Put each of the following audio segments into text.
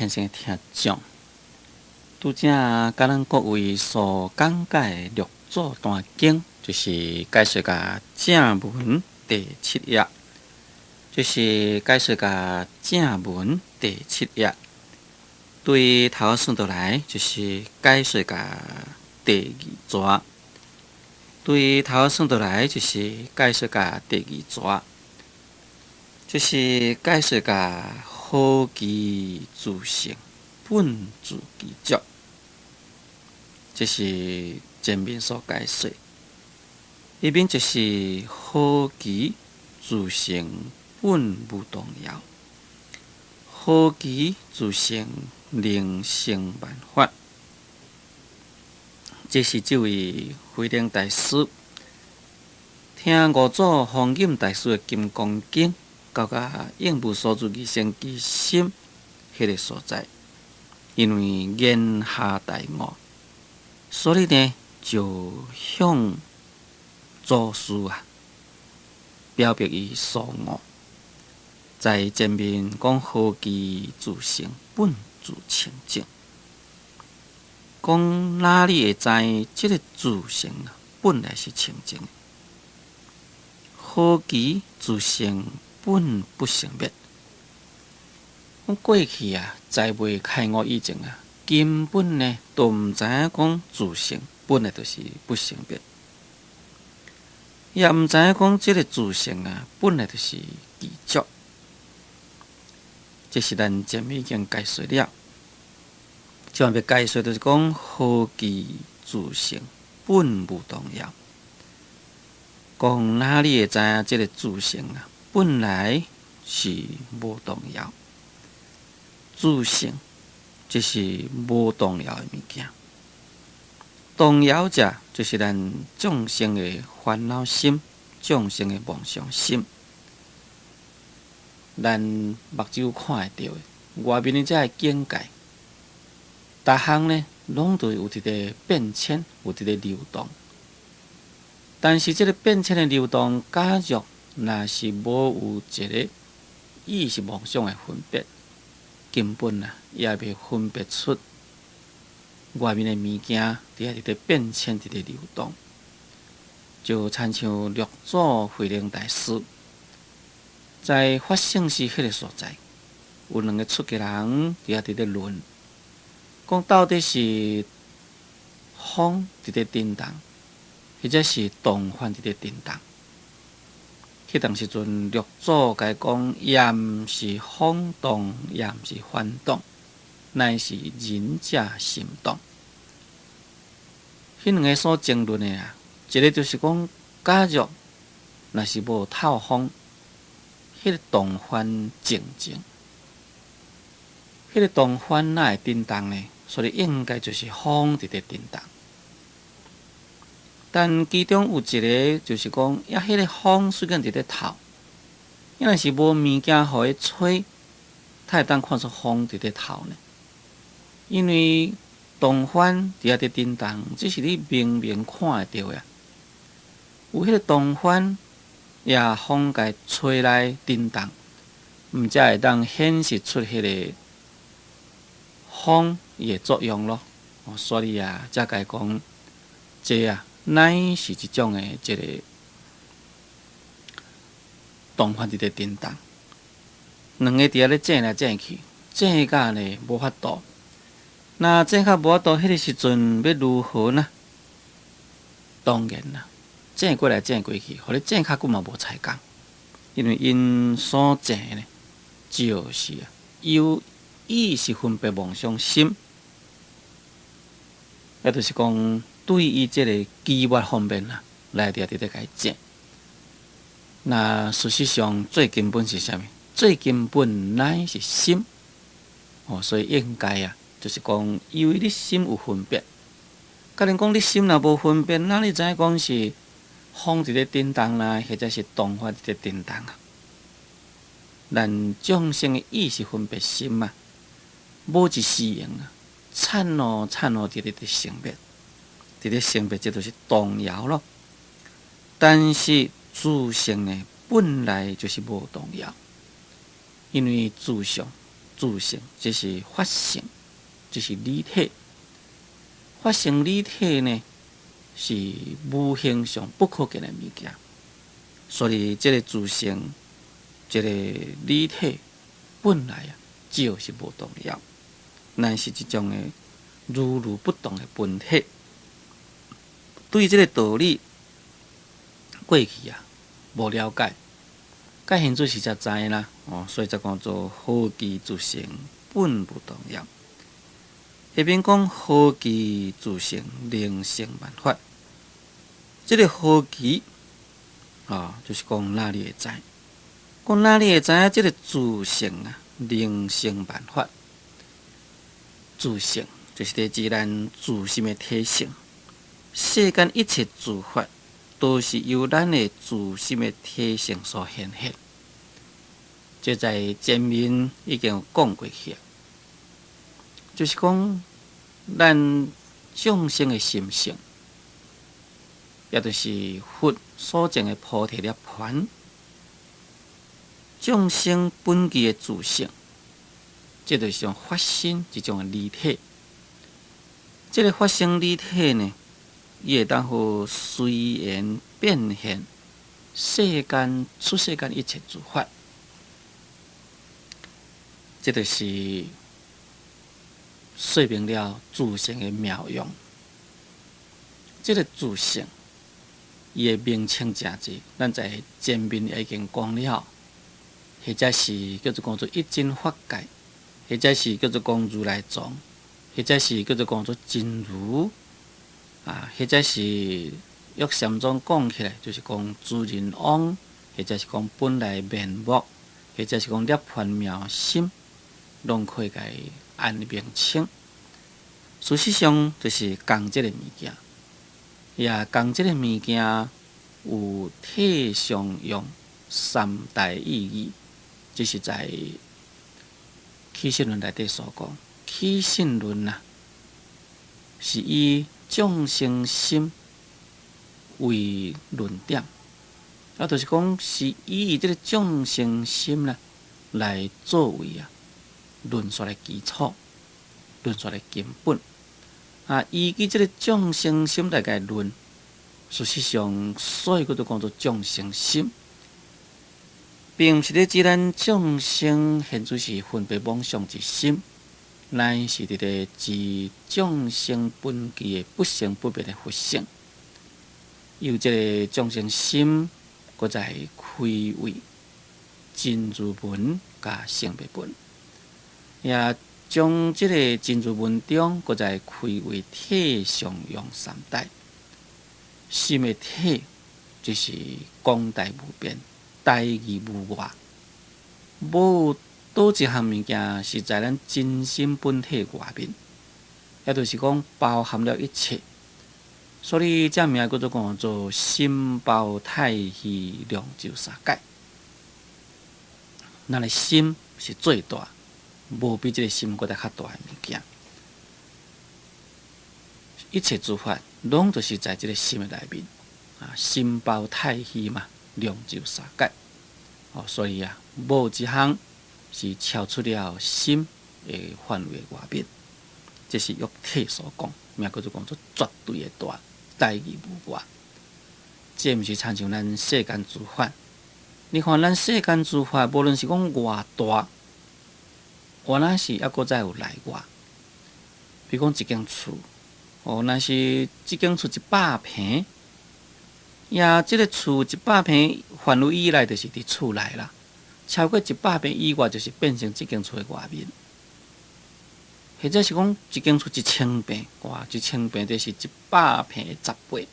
虔誠的聽眾，拄才佮咱各位所講解的六祖壇經，就是解說甲正文第七頁，就是解說甲正文第七頁。對頭算倒來，就是解說甲第二逝。對頭算倒來，就是解說甲第二逝，就是解說甲何其自性本自具足，這是前面所解說。彼邊就是何其自性本無動搖，何其自性能成萬法。這是這位慧能大師聽五祖弘忍大師的《金剛經》，到甲應無所住而生其心彼个所在，因為言下大悟，所以呢就向祖師啊表白伊所悟，在前面講何其自性本自清淨。講哪裡會知這个自性啊，本來是清淨的？何其自性本不生滅？講過去啊，在未開悟以前啊，根本呢都毋知影講自性本來就是不生滅，也毋知影講這个自性啊，本來就是具足。這是咱前面已經解說了。這欲解說就是講何其自性本無動搖，講哪裡會知影這个自性啊，本來是無動搖。自性這是無動搖的物件，動搖者就是咱眾生的煩惱心、眾生的妄想心。咱目睭看會著的外面的這个境界，逐項呢，攏都有佇咧變遷，有佇咧流動。但是這个變遷的流動，假若若是無有一个意識妄想的分別，根本啊也袂分別出外面的物件佇遐佇咧變遷，佇咧流動。就親像六祖慧能大師在法性寺彼个所在，有兩个出家人佇遐佇咧論。講到底是風佇咧振動，或者是動幡佇咧振動？彼當時陣六祖共伊講，也毋是風動，也毋是幡動，乃是仁者心動。彼兩个所爭論的啊，一个就是講，假若若是無透風，彼个動幡靜靜，彼个動幡哪會振動呢？所以應該就是風佇咧振動。但其中有一个就是講，啊，彼个風雖然佇咧透，若是無物件予伊吹，才會當看出風佇咧透呢。因為動幡佇遐佇振動，這是你明明看會著的啊。有彼个動幡，也風共吹來振動，毋才會當顯示出彼个風伊的作用咯。所以啊，才共伊講，這啊乃是一種的這个動幡佇咧振動。兩个佇遐咧爭來爭去，爭甲呢無法度。若爭較無法度，彼个時陣欲如何呢？當然啦，爭過來爭過去，予你爭較久嘛無彩工，因為𪜶所爭的，就是啊有意識分別妄想心，也就是講對伊這个機密方面啊，來佇遐佇咧共伊爭。那事實上最根本是啥物？最根本乃是心。哦，所以應該啊，就是講，因為你心有分別，假如講你心若無分別，哪裡知影講是風佇咧振動啦，或者是動幡佇咧振動啊？咱眾生的意識分別心啊，無一時閒啊，剎那剎那佇咧佇生滅，佇咧生滅，這就是動搖咯。但是自性呢，本來就是無動搖，因為自相、自性，這是法性，這是理體。法性理體呢，是無形相不可見的物件，所以這個自性，這個理體本來啊，就是無動搖，乃是一種的如如不動的本體。對這個道理，過去啊無了解，佮現在是才知啦。哦，所以才講做何期自性本無動搖。下面講何期自性能成萬法，這個何期啊，就是講哪裡會知？講哪裡會知影？這個自性啊，能成萬法，自性就是佇指咱自心的體性。世間一切諸法，都是由咱的自心的體性所顯現。這在前面已經有講過去啊，就是講咱眾生的心性，也就是佛所證的菩提涅槃，眾生本具的自性，這就是種法身一種的理體。這個法身理體呢，伊會當予隨緣變現世間出世間一切諸法，這就是說明了自性的妙用。這個自性，伊的名稱誠濟，咱在前面已經講了，或者是叫做講做一真法界，或者是叫做講如來藏，或者是叫做講做真如。啊，或者是用禪宗講起來，就是講自然翁，或者是講本來面目，或者是講涅槃妙心，攏可以共伊按名稱。事實上，就是仝這個物件，也仝這個物件有體相用三大意義，這是在起信論內底所講。起信論啊，是以眾生心為論點，啊，就是講是以這個眾生心啦來作為啊論述的基礎，論述的根本。啊，依據這個眾生心來共伊論，事實上，所以叫做講做眾生心，並毋是咧指咱眾生現在是分別妄想一心。乃是佇咧指眾生本具的不生不滅的佛性，由這個眾生心，閣再開為真如門佮生滅門，也將這個真如門中，閣再開為體相用三大。心的體就是廣大無邊，大義無外，無佗一項物件是在咱真心本體外面，也就是講包含了一切，所以這名叫做講做心包太虛量壽三界。咱的心是最大，無比這個心閣再較大的物件。一切諸法攏就是在這個心的內面，啊，心包太虛嘛，量壽三界。哦，所以啊，無一項是超出了心的範圍外面，這是用體所講，名叫做講做絕對的大，大義無外。這毋是親像咱世間諸法。你看咱世間諸法，無論是講偌大，原來是猶閣再有內外。比如講一間厝，哦，若是這間厝100坪，呀，這個厝一百坪範圍以內，就是佇厝內啦。超過一百坪以外，就是變成這間厝的外面。或者是講一間厝1000坪，哇，一千坪就是一百坪的10倍。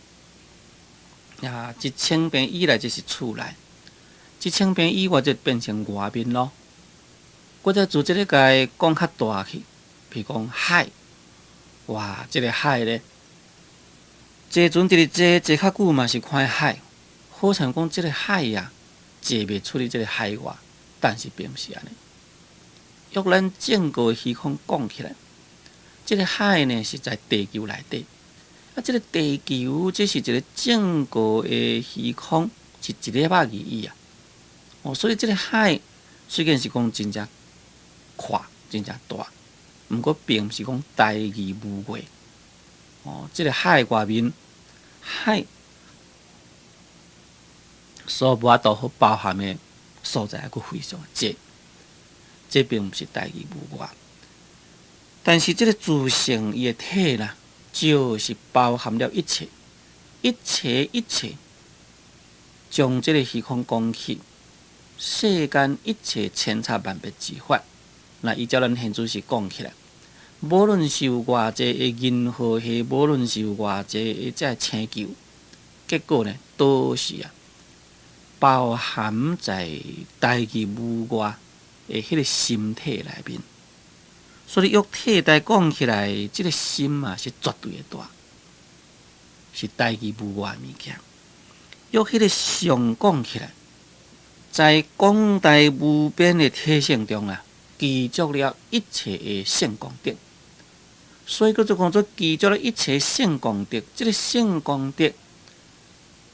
呀，一千坪以內就是厝內，一千坪以外就變成外面咯。閣再做這个共伊講較大去，比如講海，哇，這個海咧，坐船佇咧坐坐較久嘛是看海，好像講這個海呀，坐袂出去這個海外。但是並毋是按呢。用咱整個虛空講起來，這個海呢是在地球內底，啊，這個地球這是一個整個的虛空，是一粒仔而已啊。哦，所以這個海雖然是講真正闊，真正大，毋過並毋是講大義無外。哦，這個海外面，海所無法度好包含的所在，閣非常濟。這並毋是大義無外，但是這個自性伊的體啦，就是包含了一切，一切一切，將這個虛空講起，世間一切千差萬別之法，那依照咱現主時講起來，無論是有偌濟的銀河系，無論是有偌濟的這個星球，結果呢，都是啊，包含在大義無外的彼個心體內面。所以，用體來講起來，這個心啊是絕對的大，是大義無外的物件。用彼個相講起來，在廣大無邊的體性中啊，具足了一切的聖功德。所以，叫做講做具足了一切聖功德。這個聖功德，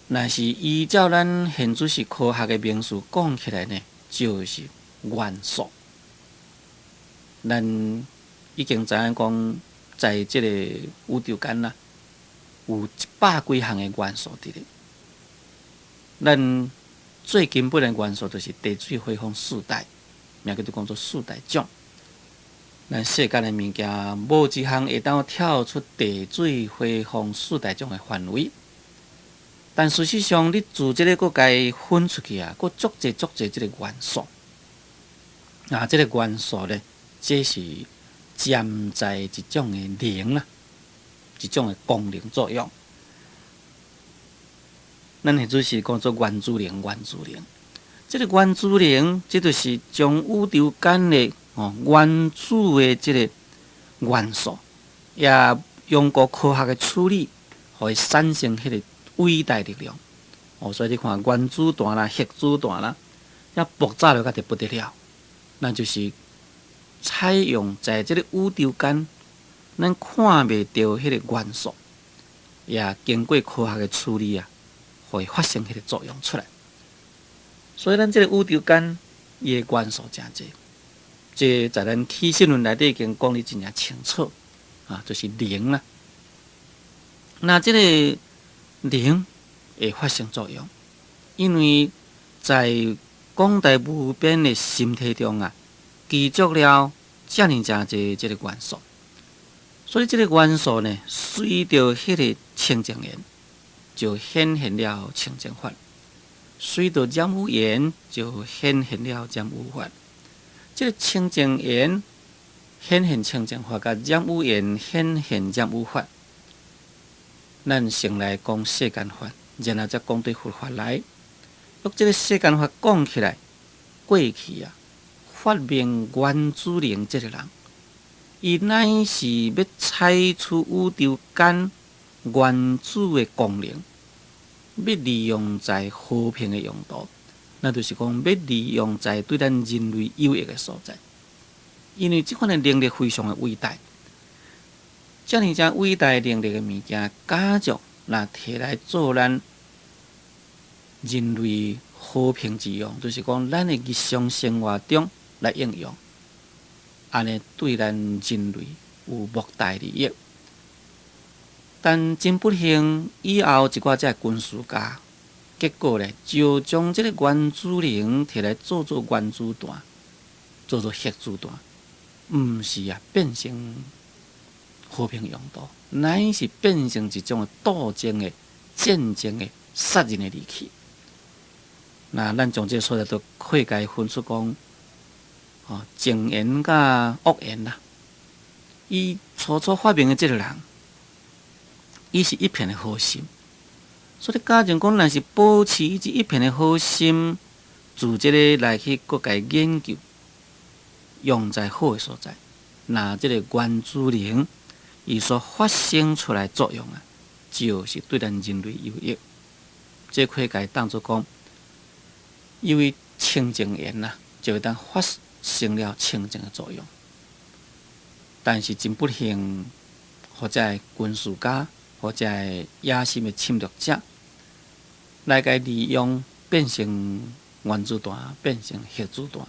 若是依照咱現主時科學的名詞講起來呢，就是元素。咱已經知影講，在這個宇宙間啦，有一百幾項的元素佇咧。咱最根本的元素就是地水火風四大，名叫做講做四大種。咱世間的物件，無一項會當跳出地水火風四大種的範圍。但事實上，你自這个閣共伊分出去啊，閣足濟足濟這个元素。啊，這个元素咧，這是潛在一種的能啦，一種的功能作用。咱彼陣是講做原子能，原子能。這个原子能，這就是將宇宙間的哦原子的這个元素，也用過科學的處理，予伊產生彼个偉大力量。哦，所以你看原子彈啦、核子彈啦，遐爆炸落去就不得了。那就是採用在這个宇宙間，咱看袂著彼个元素，也經過科學的處理啊，予伊發生彼个作用出來。所以咱這个宇宙間伊的元素誠濟，這在咱起信論內底已經講得真正清楚啊，就是能啦。那這个能會發生作用，因為在廣大無邊的心體中啊，具足了遮爾誠濟這个元素，所以這个元素呢，隨著彼个清淨緣，就顯現了清淨法；隨著染污緣，就顯現了染污法。這个清淨緣顯現清淨法，佮染污緣顯現染污法。咱先來講世間法，然後再講對佛法來。用這个世間法講起來，過去啊，發明原子能這个人，伊乃是欲採取宇宙間原子的功能，欲利用在和平的用途，那就是講欲利用在對咱人類有益的所在。因為這款的能力非常的偉大，遮爾誠偉大能力的物件，假如若提來做咱人類和平之用，就是講咱的日常生活中來應用，按呢對咱人類有莫大利益。但真不幸，以後一寡這軍事家，結果咧就將這个原子能提來做做原子彈，做做核子彈，毋是啊變成和平用途，乃是變成一種鬥爭的戰爭的殺人的利器。那咱從這个所在都可以共伊分出講，哦，正緣佮惡緣啦。伊初初發明的這个人，伊是一片的好心，所以假如講，若是保持伊這一片的好心，自這个來去閣共伊研究，用在好的所在，那這个原子能，伊所發生出來作用啊，就是對咱人類有益。這可以共伊當做講，因為清淨緣啦，就會當發生了清淨的作用。但是真不幸，或者軍事家，或者野心的侵略者，來共利用，變成原子彈，變成核子彈，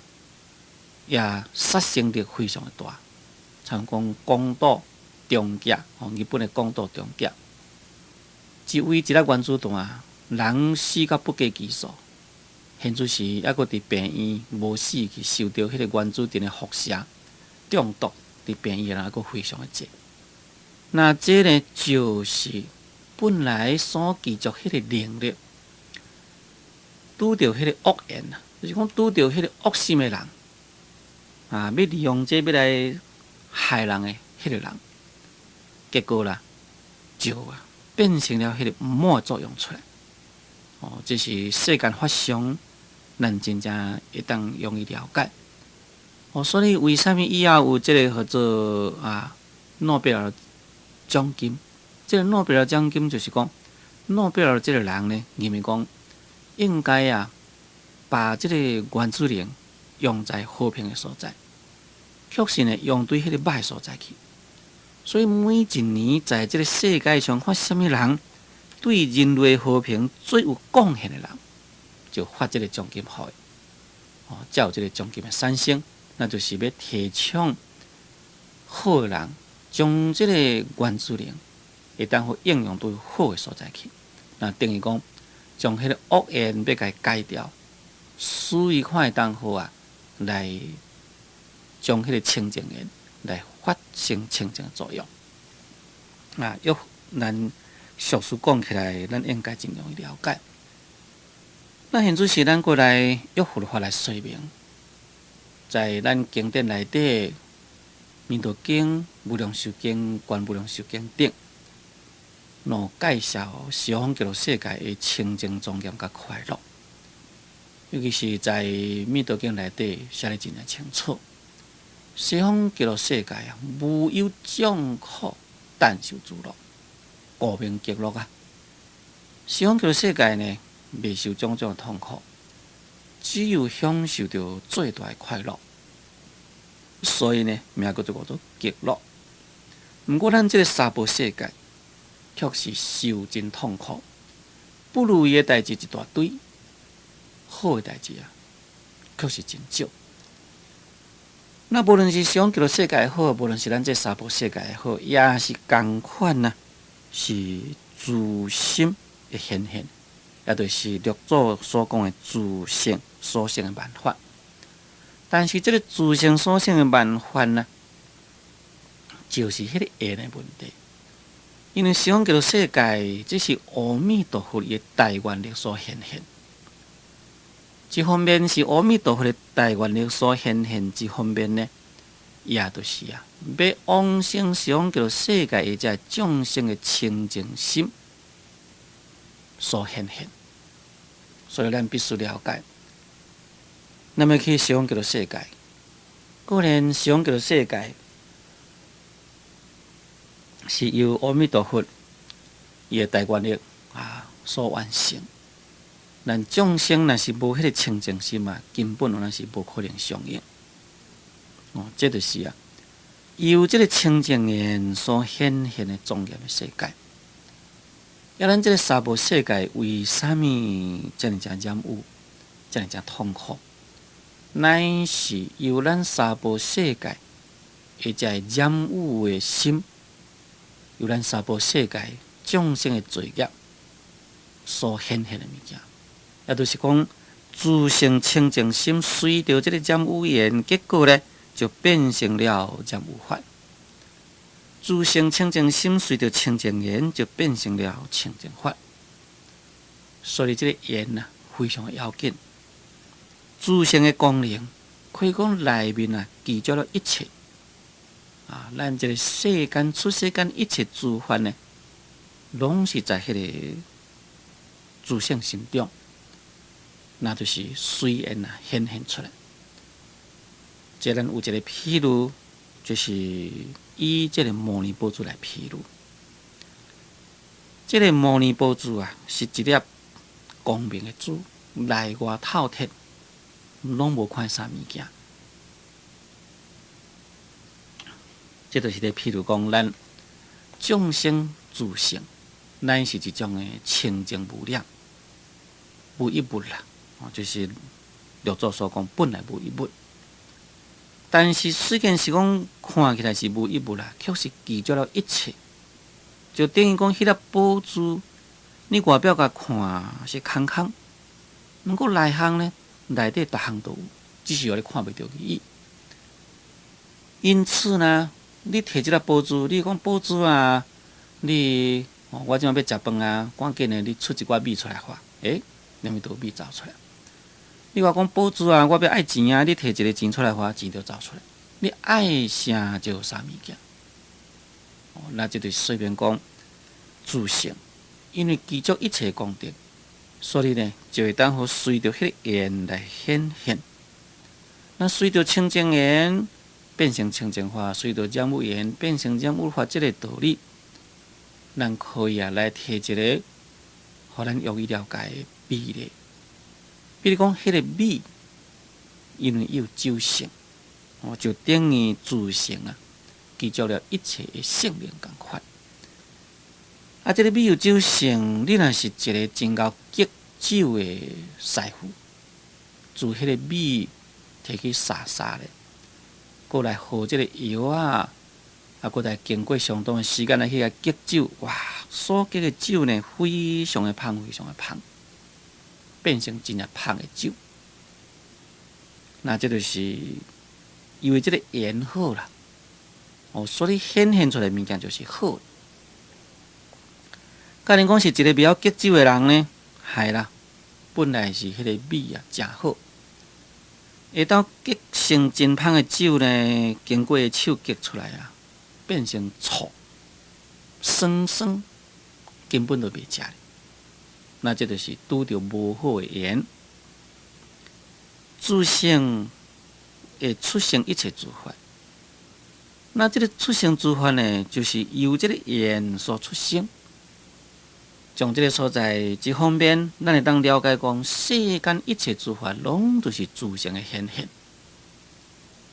也殺生力非常的大，像講廣島重擊，吼，日本的廣島重擊，一位一粒原子彈，人死甲不計其數。現此時猶閣佇病院無死去，受著彼个原子彈的輻射中毒，佇病院的人猶閣非常的濟。那這呢，就是本來所具足彼個能力，拄著彼个惡緣啊，就是講拄著彼個惡心的人啊，欲利用這欲來害人的彼個人，結果啦，就啊變成了彼個毋好的作用出來。哦，這是世間法上，咱真正會當容易了解。哦，所以為啥物以後有這个號做啊諾貝爾獎金？這个諾貝爾獎金就是講，諾貝爾這个人呢，認為講應該啊，把這个原子能用在和平的所在，卻是呢用對彼个歹所在去。所以每一年在這个世界上發啥物人對人類和平最有貢獻的人，就發這个獎金予伊。哦，才有這个獎金的產生，那就是欲提倡好的人將這个原子能會當予應用對好的所在去。那等於講，將彼个惡緣欲共伊改掉，使伊看會當好啊，來將彼个清淨緣來發生清淨的作用。啊，欲咱俗事講起來，咱應該真容易了解。那現此時，咱過來用佛法來說明，在咱經典內底，《彌陀經》、《無量壽經》、《觀無量壽經》等，攏介紹西方極樂世界的清淨莊嚴佮快樂。尤其是在《彌陀經》內底寫得真正清楚，西方極樂世界啊，無有眾苦，但受諸樂，故名極樂啊。西方極樂世界呢，未受種種的痛苦，只有享受著最大的快樂，所以呢，名叫做做極樂。毋過咱這个娑婆世界，卻是受盡痛苦，不如意的代誌一大堆，好的代誌啊，卻是真少。那無論是西方極樂世界好，無論是咱這娑婆世界好，也是仝款啊，是自心的顯現，也就是六祖所講的自性所生的萬法。但是這个自性所生的萬法呢，就是彼个緣的問題。因為西方極樂世界，這是阿彌陀佛的大願力所顯現。一方面是阿彌陀佛的大願力所顯現，一方面呢，也就是啊，欲往生西方極樂世界的這眾生的清淨心所顯現。所以咱必須了解，咱欲去西方極樂世界，固然西方極樂世界是由阿彌陀佛伊的大願力啊所完成。咱眾生若是無彼个清淨心啊，根本咱是無可能相應。哦，這就是啊，由這个清淨緣所顯現的莊嚴的世界。啊，咱這个娑婆世界為啥物遮爾遮染污，遮爾遮痛苦？乃是由咱娑婆世界的這个染污的心，由咱娑婆世界眾生的罪業所顯現的物件。也就是講，自性清淨心隨著這个染污緣，結果呢，就變成了染污法。自性清淨心隨著清淨緣，就變成了清淨法。所以這个緣啊，非常要緊。自性的功能，可以講內面啊，具足了一切啊，咱這个世間出世間一切諸法呢，攏是在彼个自性心中。那就是隨緣啊顯現出來。這咱有一个譬喻，就是以這个摩尼寶珠來譬喻。這个摩尼寶珠啊，是一粒光明的珠，內外透徹，攏無看啥物件。這就是咧譬如講，咱眾生自性，咱是一種的清淨無染，無一物啦。哦，就是六祖所講，本來無一物。但是雖然是講看起來是無一物啦，卻是具足了一切。就等於講，彼粒寶珠，你外表共看是空空，毋過內項呢，內底逐項都有，只是予你看袂著而已。因此呢，你提這粒寶珠，你講寶珠啊，你我這馬欲食飯啊，趕緊的，你出一寡米出來予我，欸，裡面就有米走出來。你話講寶珠啊，我欲愛錢啊，你提一个錢出來予我，錢就走出來。你愛啥就有啥物件。哦，那這就是說明講自性，因為具足一切功德，所以呢，就會當予隨著彼个緣來顯現。那隨著清淨緣變成清淨法，隨著染污緣變成染污法，這个道理，咱可以啊來提一个，予咱容易了解的比例。比如講，彼个米，因為有酒性，哦，就等於自性啊，具足了一切的性能仝款。啊，這个米有酒性，你若是一个真𠢕結酒的師傅，自彼个米提去殺殺咧，閣來和這个藥仔，啊，閣來經過相當的時間來去共結酒，哇，所結的酒呢，非常的芳，非常的芳。變成真正芳的酒，那這就是因為這个緣好啦，哦，所以顯現出來物件就是好。假如講是一个袂曉結酒的人呢，害啦，本來是彼个米啊，誠好，會當結成真芳的酒呢，經過手結出來啊，變成醋，酸酸，根本就袂食。那這就是拄著無好的緣，自性會出生一切諸法。那這个出生諸法呢，就是由這个緣所出生。從這个所在這方面，咱會當了解講，世間一切諸法攏都是自性的顯現，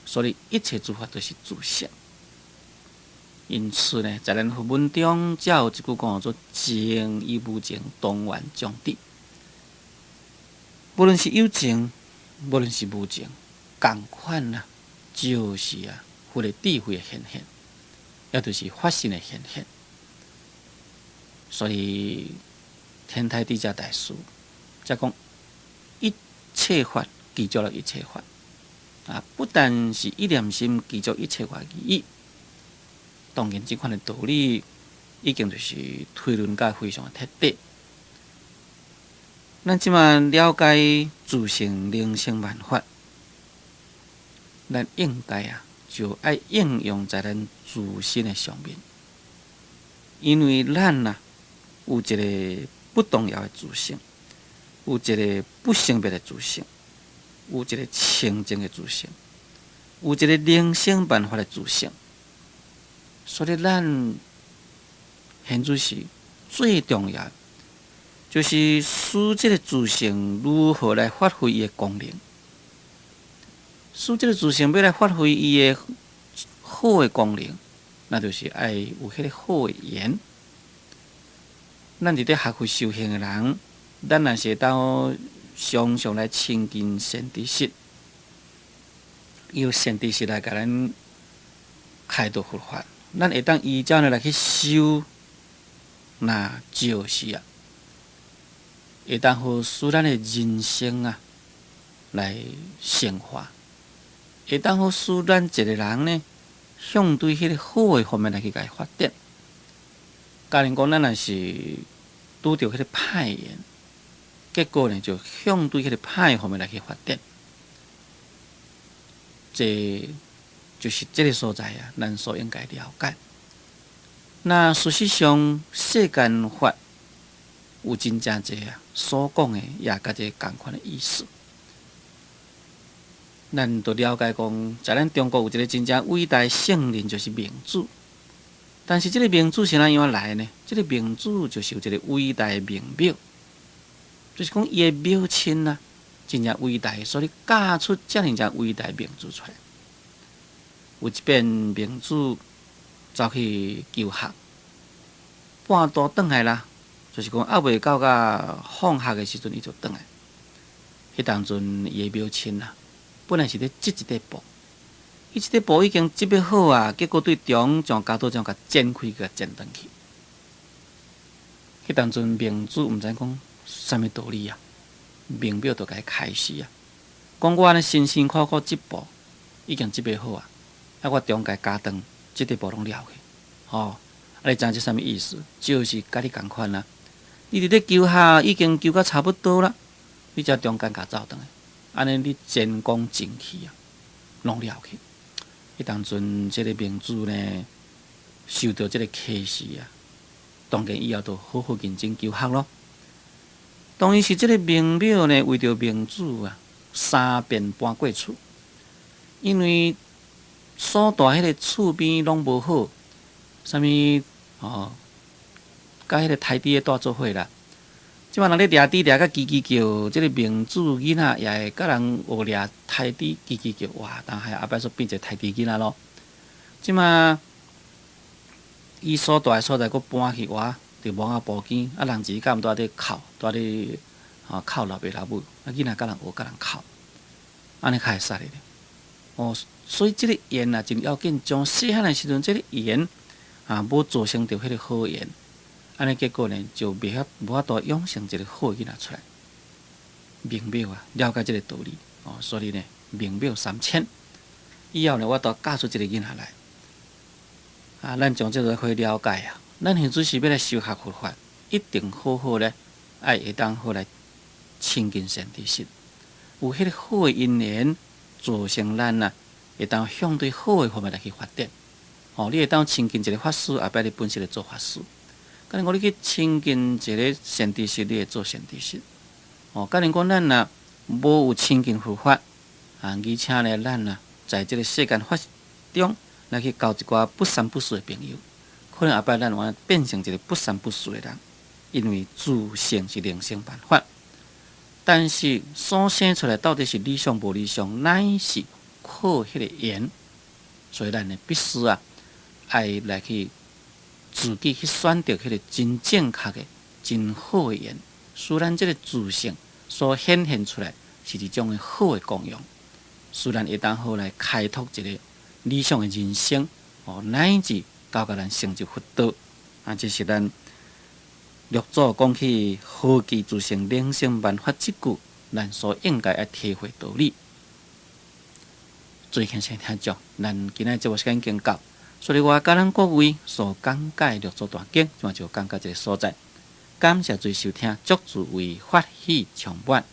所以一切諸法都是自性。因此呢，在咱佛門中，才有一句講做“情與無情，同源種智”。無論是有情，無論是無情，仝款啊，就是啊，佛的智慧的顯現，也就是法身的顯現。所以，天台智者大師才講一切法具足了一切法啊，不但是一念心具足一切法而已。當然，這款的道理已經就是推論甲非常的徹底。咱這馬了解自性能生萬法，咱應該啊就愛應用在咱自身的上面，因為咱啊有一个不動搖的自性，有一个不生滅的自性，有一个清淨的自性，有一个能生萬法的自性。所以，咱現在是最重要，就是使這个自性如何來發揮伊的功能。使這个自性欲來發揮伊的好的功能，那就是愛有彼个好的緣。咱佇咧學佛修行的人，咱若是會當常常來親近善知識，由善知識來共咱開導佛法。咱會當依照呢來去修，那就是啊，會當予使咱的人生啊來升華，會當予使咱一个人呢向對彼个好的方面來去共伊發展。假如講咱若是拄著彼个歹緣，結果呢就向對彼个歹方面來去發展，這就是這个所在啊，咱所應該了解。那事實上，世間法有真正濟啊，所講的也佮這个仝款的意思。咱都了解講，在咱中國有一个真正偉大的聖人，就是孟子。但是這个孟子是按怎樣來的呢？這个孟子就是有一个偉大的孟母，就是講伊的母親啊，真正偉大，所以教出遮爾正偉大的孟子出來。有一遍，孟子走去求學，半途轉來啦，就是講猶未到甲放學的時陣，伊就轉來。彼當陣，伊的母親啊，本來是咧織一塊布，伊這个布已經織欲好啊，結果對中將鉸刀將共剪開，共剪斷去。彼當陣孟子毋知講啥物道理啊，孟邈就共伊開示啊，講我按呢辛辛苦苦織布，已經織欲好啊，啊我中共鉸斷，這塊布攏了去，吼，啊你知影這啥物意思？就是佮你仝款啊，你佇咧求學已經求甲差不多啦，你才中間共走轉來，按呢你前功盡棄啊，攏了去。彼當陣這个孟子呢，受著這个啟示啊，當然以後就好好認真求學囉。當然是這个孟邈呢，為著孟子啊，三遍搬過厝，因為所住彼个厝邊攏無好，啥物哦，佮彼个刣豬的蹛做伙啦。這擺人咧掠豬掠甲吱吱叫，這个孟子囡仔也會佮人學掠刣豬吱吱叫，哇！但係後擺煞變一个刣豬囡仔囉。這擺伊所蹛的所在閣搬去，哇！佇墓仔埔邊，啊人一日到晚蹛佇哭，蹛佇吼哭老爸老母，啊囡仔佮人學佮人哭，按呢較會使咧。哦，所以這个緣啊真要緊，從細漢的時陣，這个緣啊無造成著彼个好緣。按呢結果呢，就袂曉無法度養成一个好囡仔出來。孟邈啊，了解這个道理哦，所以呢，孟邈三遷以後呢，我都教出這个囡仔來。啊，咱從這個可以了解啊，咱現在是欲來修學佛法，一定好好咧，愛會當好來親近善知識，有彼个好的因緣，造成咱啊會當向對好的方面來去發展。哦，你會當親近一个法師，後擺你本身會做法師。假如講你去親近一个善知識，你會做善知識。哦，假如講咱若無有親近佛法，啊，而且呢，咱啊，在這个世間法中來去交一寡不三不四的朋友，可能後擺咱會變成一个不三不四的人，因為自性是靈性萬法，但是所生出來到底是理想無理想，乃是靠彼個緣，所以咱呢必須啊，愛來去自己去選擇彼個真正確的、真好的緣，使咱這个自性所顯現出來是一種的好的功用，使咱會當好來開拓一个理想的人生，哦，乃至到共咱成就佛道，啊，這是咱六祖講起何其自性靈性萬法這句，咱所應該愛體會道理。最近先聽講，咱今仔節目時間已經到，所以我佮咱各位所講解六祖壇經，這擺就講到這个所在。感謝諸位收聽，祝諸位法喜充滿。